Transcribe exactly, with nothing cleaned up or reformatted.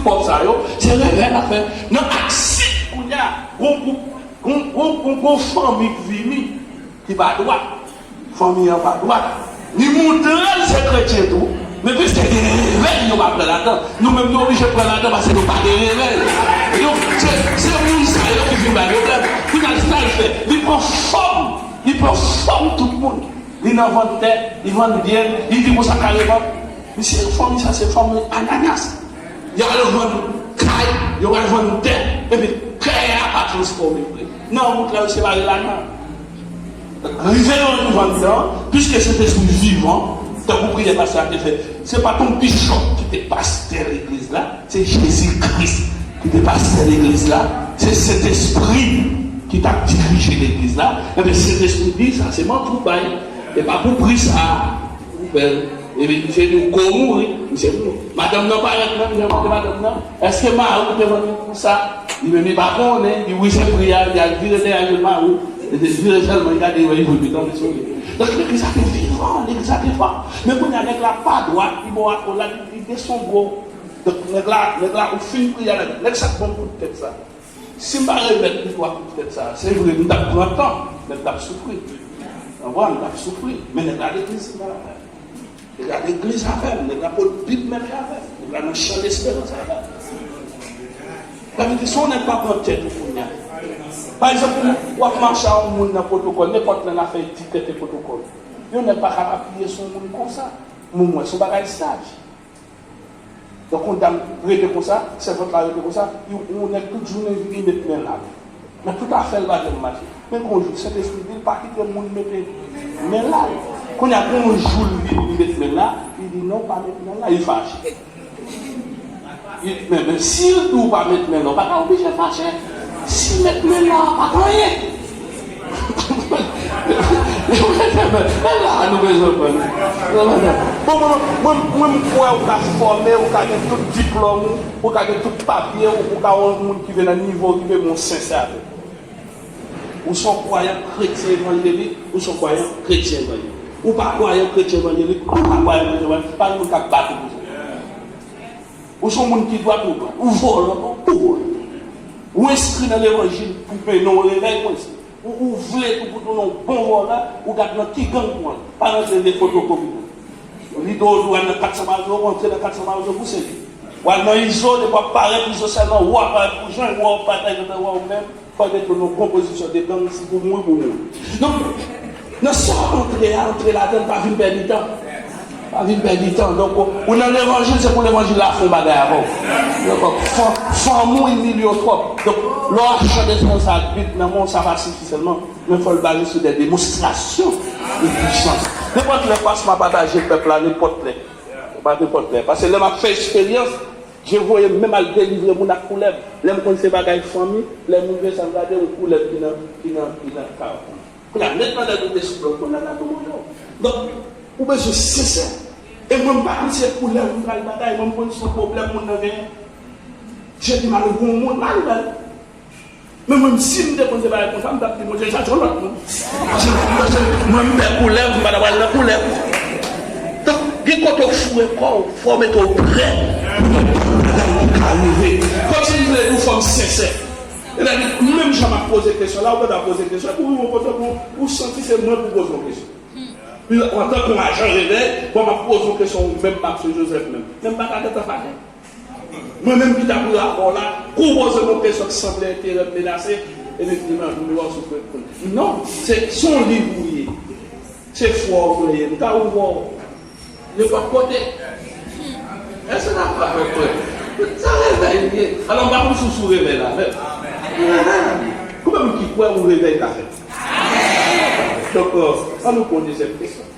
Pòv sa yo, se revè l ap fè. Nan aksyon kounye a, gon gwoup, gon, gon, gon, gon fanmi k vini, ki pa dwat. Fanmi an pa dwat. Li montre l se kretyen tou, men piske gen revèy yo pa pran ladan, nou menm nou oblije pran ladan paske nou pa gen revèy. Donk, se, se moun sa yo ki vin bay pwoblèm. Kounye a, sa l fè? Li pran fòm, li pran fòm tout moun. Li nan vann tè, li vann byen, li di konsa kareman. Misye, fanmi sa se fanmi ananas. Y al vann kay, yo al vann tè, epi tè a pa transfòme vre. Nan wout la, yo separe ladan. Rive yo ann vann tè an, piske Sentespri vivan, tankou priyè pastè a te fè, se pa t yon bishop ki te pastè legliz la, se Jezi Kris ki te pastè legliz la, se Sentespri ki t ap dirije legliz la. Ebyen, Sentespri di, sa se mantri w bay, e pa pou pri sa. Ou bèl. Epi misye di w ko mouri, misye mouri. Madanm nan parèt menm, jan w madanm nan, èske mari w te vann li pou sa? Li menm li pa konnen, li wi se pri a, li al vire dèyè l, mari w, li te vire sèlman, li gade, li wè li vre, li tonbe sou li. Donk, legliz la te vivan, legliz la te fò. Men kounye a, nèg la pa dwat, li bò ak kò la, li, li desonn gwo. Donk, nèg la, nèg la, ou fin priye a, nèg sa k ban m kout tèt sa. Si m pa remèt li twa kout tèt sa, se vre, m t ap pran tan, men m t ap soufri. Ou konprann? M t ap soufri. Men nèg la legliz, se pa la. Nèg la legliz avè m, nèg la pot Bib menm jan avè m, nèg la nan chan lesperans avè m. Sa vle di, si yon nèg pa pran tèt ou kounye a, pa egzanp, w ap mache a yon moun nan pwotokòl, nenpòt lè l a fè di tèt e pwotokòl. Yon nèg pa ka apiye sou yon moun konsa. Mwen, mwen, se yon bagay saj. Donk, yon dam rete konsa, sèvant la rete konsa, yon, yon nèg tout jounen vini met men la. Nan tout afè l pa janm mache. Men gon jou, Sentespri di l pa kite moun mete men la. Kounye a, gon jou l vini, li met men la, li di non, pa met men la, li fache. Li, men, men si l di w pa met men la, w pa ta oblije fache. Si met men la, pa t anyen. Men la, nou bezwen pran. Bon, mwen, mwen, mwen, m kwè ou ka fòme, ou ka gen tout diplòm ou, ou ka gen tout papye ou, ou ka yon moun ki vin nan nivo, ki vin yon sensè avè w. Ou se yon kwayan kretyen evanjelik, ou se yon kwayan kretyen evanjelik. Ou pa kwayan kretyen evanjelik, ou pa kwayan kretyen evanjelik, pa gen moun k ap bat ou pou sa. Ou se yon moun ki dwat, ou dwat. Ou vòlè, ou vòlè. Ou enskri nan levanjil pou mennen w revèy, ou enskri. Ou, ou vle tou pou tounen yon bon vòlè, ou gad nan ki gang pou antre. Pa rantre nan fotokopi non. Lide w di w al nan kat san Mawozo, ou antre nan kat san Mawozo pou sezi. W al nan Izo, depi w ap parèt Izo sèlman, ou ap parèt pou Jan, ou ap parèt nan Jan, ou menm. Fò yo te tounen yon konpozisyon de gang, si pou mouri, pou mouri. Donk, nan sa w antre a, antre ladan l, pa vin pèdi tan. Pa vin pèdi tan. Donk, ou, ou nan levanjil, se pou levanjil la fè yon bagay avè w. Donk, fan-, fanmi w imilye w twòp. Donk, lè w ap chante sa, sa ak bib nan men w, sa pa sifi sèlman. Men fò l baze sou de demonstrasyon de pwisans. Nenpòt lè, pas m a pataje pèp la, nenpòt lè. Pa nenpòt lè. Paske lè m ap fè eksperyans, Dye voye m menm al delivre moun ak koulèv. Lè m konn se bagay fanmi, lè moun vin sa m gade yon koulèv ki nan, ki nan, ki nan kay. Kounye a, nèt nan lè nou te sou blòk, kounye a la tou manje w. Donk, ou bezwen sensè. E mwen, m pa konn se koulèv m pral batay, mwen, m konn se yon pwoblèm moun nan genyen. Jedi m al wè yon moun, m al wè l. Men mwen, si m te konn se bagay konsa, m t ap di, Bondye, chache yon lòt moun. Paske, paske mwen, m pè koulèv, m pa ta pral nan koulèv. Donk, gen kote w foure kò w, fò w mete w prè pou tout bagay ki ka rive. Kòmsi m vle di w fò m sensè. Sètadi, menm jan m ap poze kesyon la, ou pa ta poze kesyon, epi w rive yon kote pou ou santi se mwen pou poze yon kesyon. Antanke yon ajan revèy, bon, m ap poze yon kesyon, ou menm, Maxwell Joseph menm. Men m pa ka gentan fache. Mwen menm ki ta pou rapò la, kou w poze m yon kesyon ki sanble enterè m menase, epi m di, "Non, m wè w sou Facebook." Non, se, se yon liv ou ye. Se fwa w mwen ye. M ka ouvè w nenpòt kote. Èske n ap fè frè? Sa revèy li ye. Alò, m pa konn si w sou revèy la avè m. Revèy la li ye. Konbyen moun ki kwè yon revèy ka fèt? Donk, euh, ann nou pran yon dezyèm kesyon.